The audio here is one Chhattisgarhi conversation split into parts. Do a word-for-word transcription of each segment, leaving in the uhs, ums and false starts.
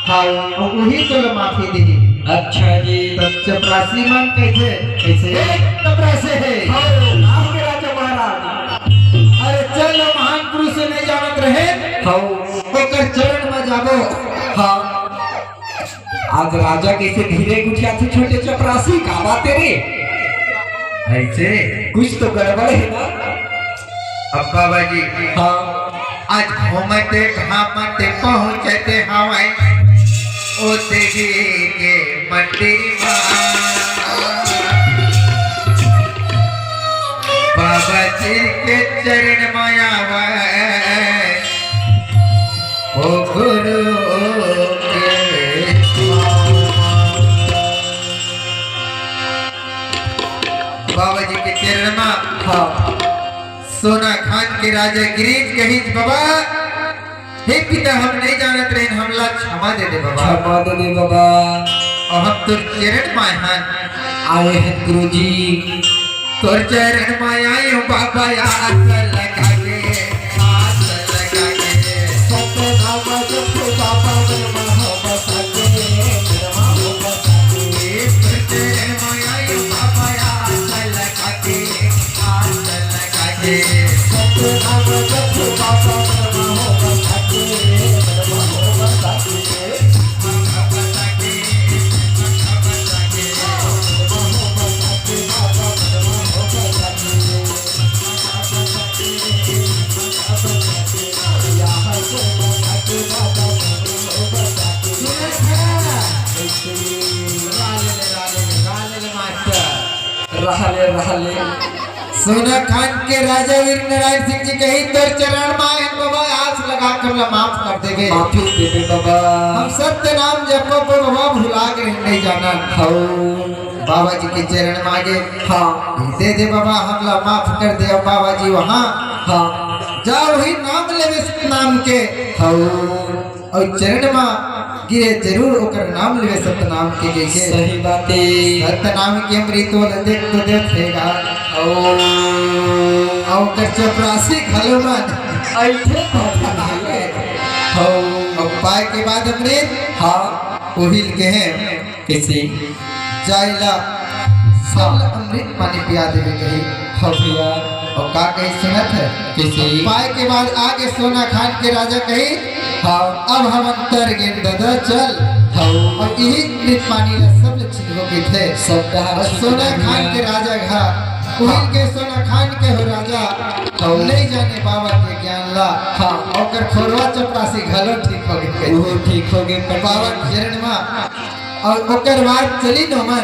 हाँ। अउ उही तोला माफी देही। अच्छा जी। त चपरासी मन कहिथे, कइसे? "हे चपरासी हे।" हाँ। गाँव के राजा महाराज। अरे चल, महान पुरुष हे नइ जानत रहेन। हाँ। ओकर चरण म जाबो। हाँ। आज राजा कइसे धीरे गोठियाथे, छोटे चपरासी, का बात हे रे? अइसे कुछ तो गड़बड़ हे ना? अब बाबा जी, हाँ। आज घूमते घामते पहुँचते हवय ओ देवी के मंदिर मा। बाबा जी के चरण मा आवय ओ गुरु के पाँव। बाबा जी के चरण मा, हाँ। सोना खान के राजा गिरीश कहिस, "बाबा, हे पिता, हम नइ जानत रहेन, हमला क्षमा दे दे बाबा। क्षमा दे दे बाबा। अउ हम तोर चरण मा आए हन। आए हन गुरुजी। तोर चरण मा आए हूँ बाबा, आस लगा के, आस लगा के। सतनाम जपो बाबा, मन मा हो बसा के, मन मा हो बसा के। तोर चरण मा आए हूँ बाबा, आस लगा के, आस लगा के। सतनाम जपो बाबा, मन मा हो बसा के, मन मा हो बसा के। रहले, रहले। सोना खान के राजा वीर नारायण सिंह जी कहिस, "तोर चरण मा आए हन बाबा, आस लगा के हमला माफ कर देबे।" माफी देबे बाबा। हम सत्य नाम जपबो बाबा, भुला गे, नइ जानन। हौ। बाबा जी के चरण मा आगे, हाँ। दे दे बाबा, हमला माफ कर दे। अउ बाबा जी वहाँ, हाँ। जा उही नाम लेबे सतनाम के। हौ। अउ चरण मा गिरे जरूर ओकर नाम लेवे सतनाम के कहिके। सही बात हे। सतनाम के अमृत ओला देख तो देखेगा। अउ ओकर चपरासी घलो मन अइठे पाथे। हौ। अउ पाए के बाद अमृत, हाँ। उही ल कहे। कइसे? जाय ला सब ला अमृत पानी पिया देबे कहिस। हाँ भैया। अउ का कहिस सुनत हस? कइसे? पाए के बाद आगे सोना खान के राजा कहिस, हाँ। अब हमन तर गेन ददा चल। हाँ। अउ इही अमृत पानी ला सब ला चिन्हबो कहिथे। सब डहर अउ सोना खान के राजा घर, हाँ। उही के सोना खान के हो राजा, हाँ। नइ जाने बाबा के ज्ञान ला। हाँ। ओकर खोरवा चपरासी घलो ठीक होगे कहिथे। ओहो ठीक होगे, बाबा के चरण मा। अउ ओकर बाद चलिन ओमन,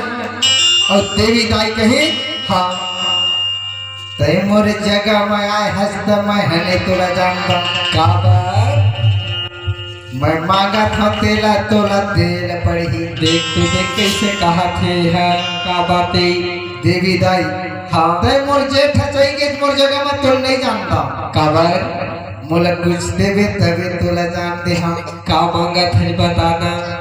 अउ देवी दाई कहिस, हाँ, "तैं मोर जगा म आए हस त मैं ह नइ तोला जानत हँव।" काबर? मैं मांगत हँव तेला, तोला दे ल पड़ही। देख तो देख कइसे कहत हे, हाँ, का बात हे? देवी दाई, हाँ। "तैं मोर जेठ हस कहिके मोर जगा म तोला नइ जानत हँव।" काबर? "मोला कुछ देबे तभे तोला जान देहँव।" का मांगत हस बता ना।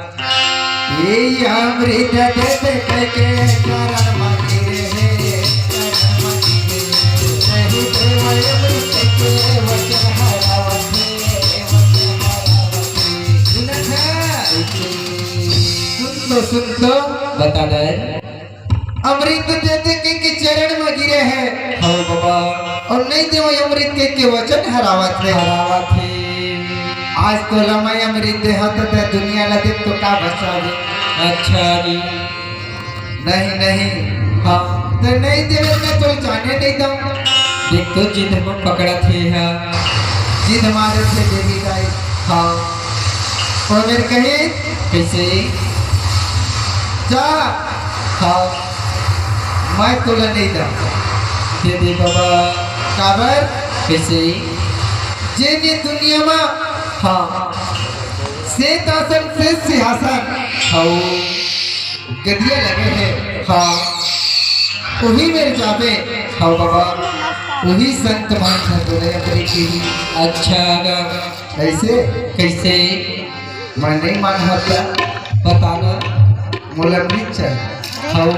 ए अमृत दे दे कहिके चरण म गिरे हे, चरण म गिरे हे। नहीं देवय अमृत के वचन हरावत हे, वचन हरावत हे। सुनत हस? सुन तो, सुन तो। बता दे। अमृत दे दे कहिके चरण म गिरे हे। हौ बाबा। अउ नइ देवय अमृत कहिके वचन हरावत हे। हरावत हे। आज तोला मैं अमृत देहँव त तैं दुनिया ला देख तो का बचाबे? अच्छा जी। नहीं, नहीं। हाँ। तैं नइ देबे त तोला जाने नइ दँव। देख तो जिद म पकड़त हे हा। जिद मारत हे देवी दाई। हाँ। ओमेर कहिस, कइसे? जा। हाँ। मैं तोला नइ दँव। दे दे बाबा। काबर? कइसे? जेन ए दुनिया म, हाँ। श्वेत आसन, श्वेत सिंहासन। हौ। गदिया लगे हे। हाँ। उही मेर जाबे। हौ बाबा। उही संत महान धन बोले अपने की। अच्छा गा। कइसे? कइसे? मैं नइ मानहूँ त। बता ना। मोला अमृत चाही। हौ।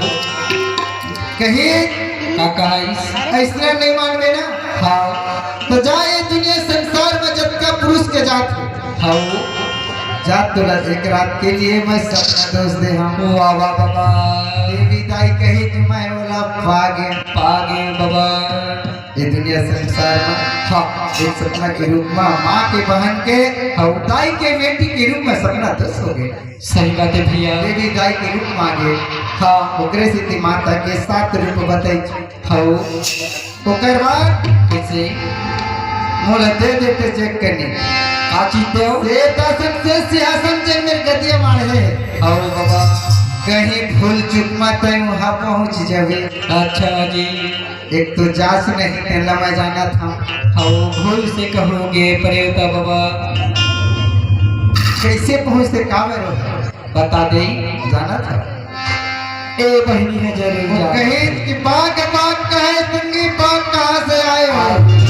कहिस। का कहिस? अइसने नइ मानबे ना? हौ। त जा ए दुनिया संसार म जतका पुरुष के जात हे। हौ। जा तोला एक रात के लिए मैं सपना दोष दे हूँ। वाह, वाह, बाबा। देवी दाई कही कि मैं ओला पागे। पागे, बाबा। ये दुनिया संसार में, हाँ, एक सपना के रूप में, माँ के बहन के, हाँ, दाई के बेटी के रूप में सपना दोष हो गए। सही बात है भैया। देवी दाई के रूप में आ गए। हाँ। ओकरे सेती माता के सात रूप बताई। हाँ। ओकर बाद कइसे? मोला दे देते चेक करने। का चीज दे हो? सेतासन से सिंहासन जे मेर गदिया माढ़े। हव बाबा। कहीं भूल चूक मत तय वहाँ पहुँच जावे। अच्छा जी। एक तो जास नहीं तेला मैं जाना था। हव भूल से कहूँगे परेवता बाबा। कैसे पहुँचते का बेरो? बता दे। जाना था। ए बहिनी है जरूर वो जा। कहे कि बाग बाग कहे संगी बाग कहाँ से आए हो?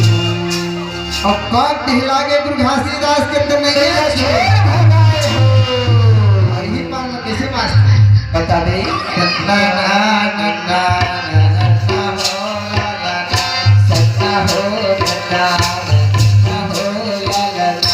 अब बाग टहला के गुरु घासीदास के तो नहीं है। और ये पार में कैसे पास? बता दे। नन्ना, नन्ना, नन्ना, नन्ना, हो, नन्ना, नन्ना, सन्ना, हो, नन्ना, नन्ना, हो, नन्ना, नन्ना।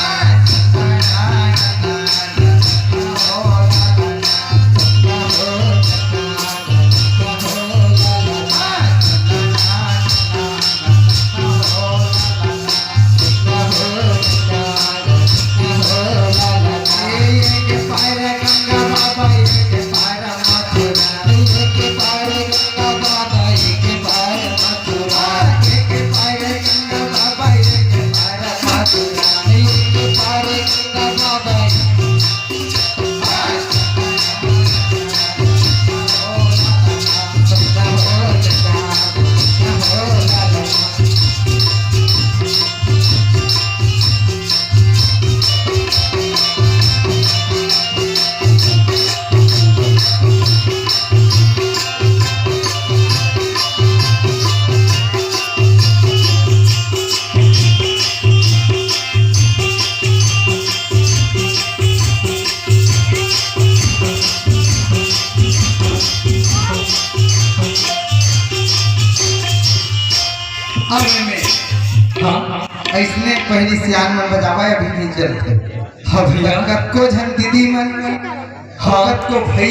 अरे में, हाँ। ऐसने पहली सियान में बजावा, अभी नहीं चलते। हाँ भैया। कतको झन दीदी मन, हाँ। कतको भैया